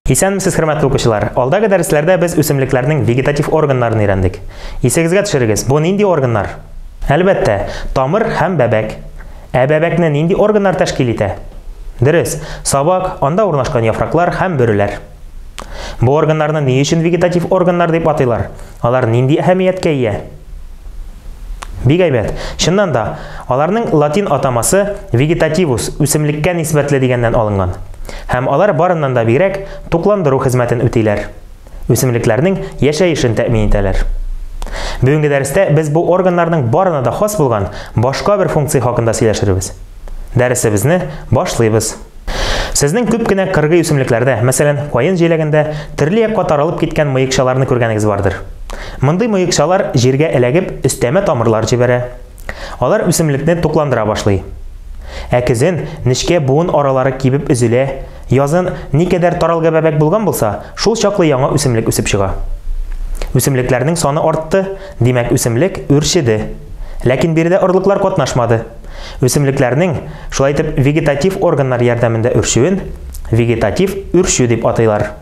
Исәнмесез, хөрмәтле укучылар! Алдагы дәресләрдә без үсемлекләрнең вегетатив органнарын өйрәндек. Исегезгә төшерегез, бу нинди органнар? Әлбәттә, тамыр һәм бәбәк. Ә бәбәкне нинди органнар тәшкил итә? Дөрес, сабак, анда урнашкан яфраклар һәм бөреләр. Бу органнарны ни өчен вегетатив органнар дип атыйлар? Алар нинди әһәмияткә ия? Бик әйбәт. Чыннан да, аларның латин атамасы vegetativus, үсемлеккә нисбәтле дигәннән алынган. Һәм алар барыннан да бигрәк тукландыру хезмәтен үтиләр. Үсемлекләрнең яшәешен тәэмин итәләр. Бүгенге дәрестә без бу органнарның барына да хас булган башка бер функция хакында сөйләшербез. Дәресебезне башлыйбыз. Сезнең күп кенә кыргый үсемлекләрдә, мәсәлән, каен җиләгендә, төрле якка таралып киткән мыекчаларны күргәнегез бардыр. Мондый мыекчалар җиргә эләгеп, өстәмә тамырлар җибәрә. Алар үсемлекне тукландыра башлый. Ә көзен нечкә буын аралары кибеп өзелә, язын никадәр таралгы бәбәк булган булса, шул чаклы яңа үсемлек үсеп чыга. Үсемлекләрнең саны артты, димәк, үсемлек үрчеде. Ләкин биредә орлыклар катнашмады. Үсемлекләрнең, шулай итеп, вегетатив органнар ярдәмендә үрчүен вегетатив үрчү дип атыйлар.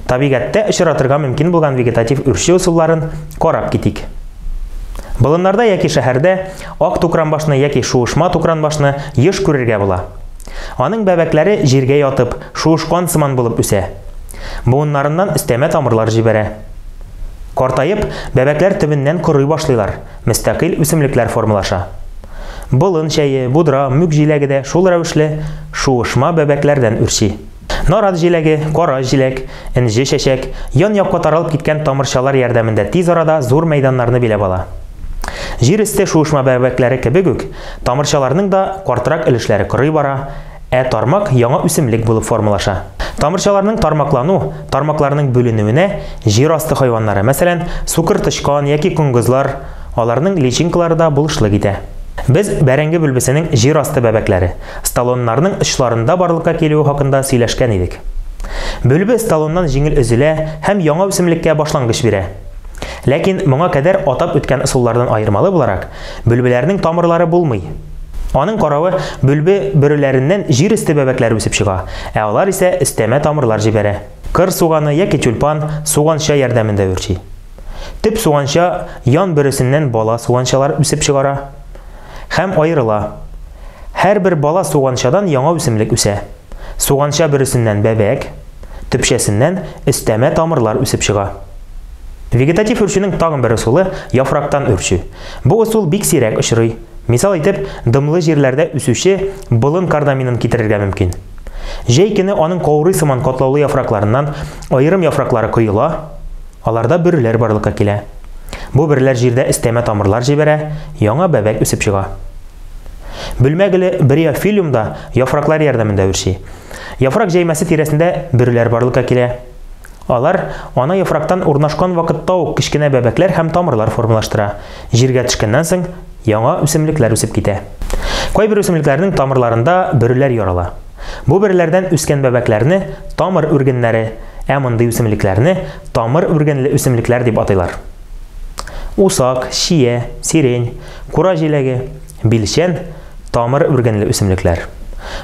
Табигатьтә очратырга мөмкин булган вегетатив үрчү ысулларын карап китик. Болыннарда яки шәһәрдә ак тукранбашны яки шуышма тукранбашны еш күрергә була. Аның бәбәкләре җиргә ятып, шуышкан сыман булып үсә. Буыннарыннан өстәмә тамырлар җибәрә. Картаеп, бәбәкләр төбеннән корый башлыйлар, мөстәкыйль үсемлекләр формалаша. Болын чәе, будра, мүк җиләге дә шул рәвешле шуышма бәбәкләрдән үрчи. Нарат җиләге, кара җиләк, энҗе чәчәк, ян-якка таралып киткән тамырчалар ярдәмендә тиз арада зур мәйданнарны биләп ала. Җир өсте шуышма бәбәкләре кебек үк, тамырчаларның да картрак өлешләре корый бара, ә тармак яңа үсемлек булып формалаша. Тамырчаларның тармаклану, тармакларның бүленүенә җир асты хайваннары, мәсәлән, сукыр тычкан яки коңгызлар, аларның личинкалары да булышлык итә. Без бәрәңге бүлбесенең җир асты бәбәкләре, столоннарның очларында барлыкка килүе хакында сөйләшкән идек. Бүлбе столоннан җиңел өзелә һәм яңа үсемлеккә башлангыч бирә. Ләкин моңа кадәр атап үткән ысуллардан аермалы буларак, бүлбеләрнең тамырлары булмый. Аның каравы, бүлбе бөреләреннән җир өсте бәбәкләре үсеп чыга, ә алар исә өстәмә тамырлар җибәрә. Кыр суганы яки тюльпан суганча ярдәмендә үрчи. Төп суганча ян бөресеннән бала суганчалар үсеп чыгара һәм аерыла. Һәрбер бала суганчадан яңа үсемлек үсә. Суганча бөресеннән бәбәк, төпчәсеннән өстәмә тамырлар үсеп чыга. Вегетатив үрчүнең тагын бер ысулы, яфрактан үрчү. Бу ысул бик сирәк очрый. Мисал итеп, дымлы җирләрдә үсүче болын кардаминын китерергә мөмкин. Җәй көне аның каурый сыман катлаулы яфракларыннан аерым яфраклары коела, аларда бөреләр барлыкка килә. Бу бөреләр җирдә өстәмә тамырлар җибәрә, яңа бәбәк үсеп чыга. Бүлмә гөле бриофилиум да яфраклар ярдәмендә үрчи. Яфрак җәймәсе тирәсендә бөреләр барлыкка килә. Алар ана яфрактан урнашкан вакытта ук кечкенә бәбәкләр һәм тамырлар формалаштыра. Җиргә төшкәннән соң яңа үсемлекләр үсеп китә. Кайбер үсемлекләрнең тамырларында бөреләр ярала. Бу бөреләрдән үскән бәбәкләрне тамыр үргеннәре, ә мондый үсемлекләрне тамыр үргенле үсемлекләр дип атыйлар. Усак, чия, сирень, кура җиләге, билчән, тамыр үргенле үсемлекләр.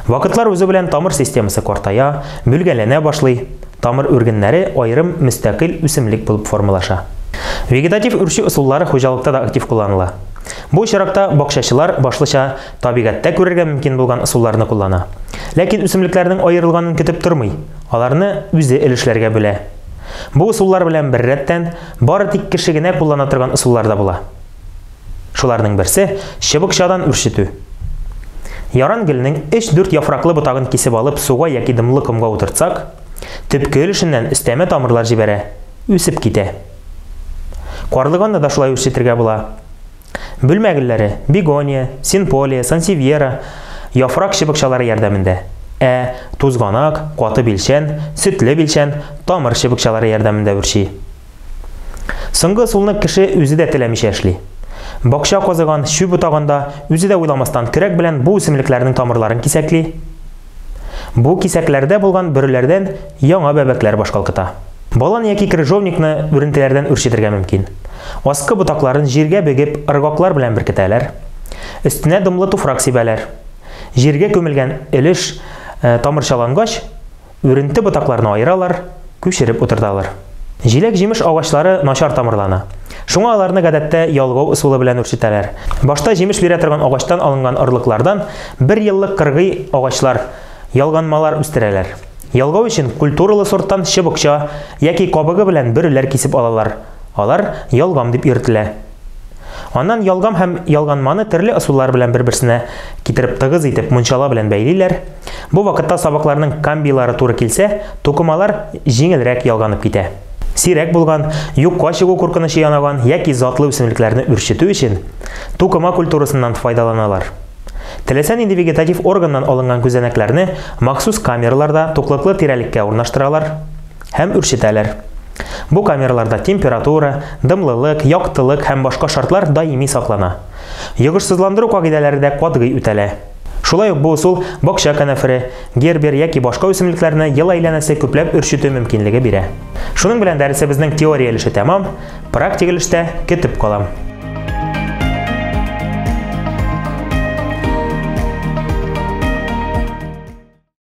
Вакытлар узу белән тамыр системасы картая, бүлгәләнә башлый. Тамыр үргеннәре аерым мөстәкыйль үсемлек булып формалаша. Вегетатив үрчү ысуллары хуҗалыкта да актив кулланыла. Бу очракта бакчачылар башлыча табигатьтә күрергә мөмкин булган ысулларны куллана. Ләкин үсемлекләрнең аерылганын көтеп тормый, аларны үзе өлешләргә бүлә. Бу ысуллар белән беррәттән, бары тик кеше генә куллана торган ысуллар да була. Шуларның берсе, чыбыкчадан үрчетү. Яран гөлнең өч-дүрт яфраклы ботагын кисеп алып суга яки дымлы комга утыртсак, төпке өлешеннән өстәмә тамырлар җибәрә, үсеп китә. Карлыганны да шулай үрчетергә була. Бүлмә гөлләре, бегония, синполия, сансевьера яфрак чыбыкчалары ярдәмендә, ә тузганак, каты билчән, сөтле билчән тамыр чыбыкчалары ярдәмендә үрчи. Соңгы ысулны кеше үзе дә теләмичә эшли. Бакча казыган, чүп утаганда, үзе дә уйламастан көрәк белән бу үсемлекләрнең тамырларын кисәкли. Бу кисәкләрдә булган бөреләрдән яңа бәбәкләр баш калкыта. Балан яки крыжовникны үрентеләрдән үрчетергә мөмкин. Аскы ботакларын җиргә бөгеп, ыргаклар белән беркетәләр. Өстенә дымлы туфрак сибәләр. Җиргә күмелгән өлеш тамырчалангач, Үренте ботакларны аералар, күчереп утырталар. Җиләк-җимеш агачлары начар тамырлана. Шуңа аларны гадәттә ялгау ысулы белән үрчетәләр. Башта җимеш бирә торган агачтан алынган орлыклардан бер еллык кыргый агачлар, ялганмалар үстерәләр. Ялгау өчен культуралы сорттан чыбыкча яки кабыгы белән бөреләр кисеп алалар. Алар ялгам дип йөртелә. Аннан ялгам һәм ялганманы төрле ысуллар белән бер-берсенә китереп тыгыз итеп мунчала белән бәйлиләр. Бу вакытта сабакларның камбийлары туры килсә, тукымалар җиңелрәк ялганып китә. Сирәк булган, юкка чыгу куркынычы янаган яки затлы үсемлекләрне үрчетү өчен тукыма культурасыннан файдаланалар. Теләсә нинди вегетатив органнан алынган күзәнәкләрне махсус камераларда туклыклы тирәлеккә урнаштыралар. Һәм үрчетәләр. Бу камераларда температура, дымлылык, яктылык һәм башка шартлар даими саклана. Йогышсызландыру кагыйдәләре дә катгый үтәлә. Шулай ук бу ысул бакча канәфере, гербер яки башка үсемлекләрне ел әйләнәсе күпләп үрчетү мөмкинлеге бирә. Шуның белән дәресебезнең теория өлеше тәмам, практик өлештә көтеп калам.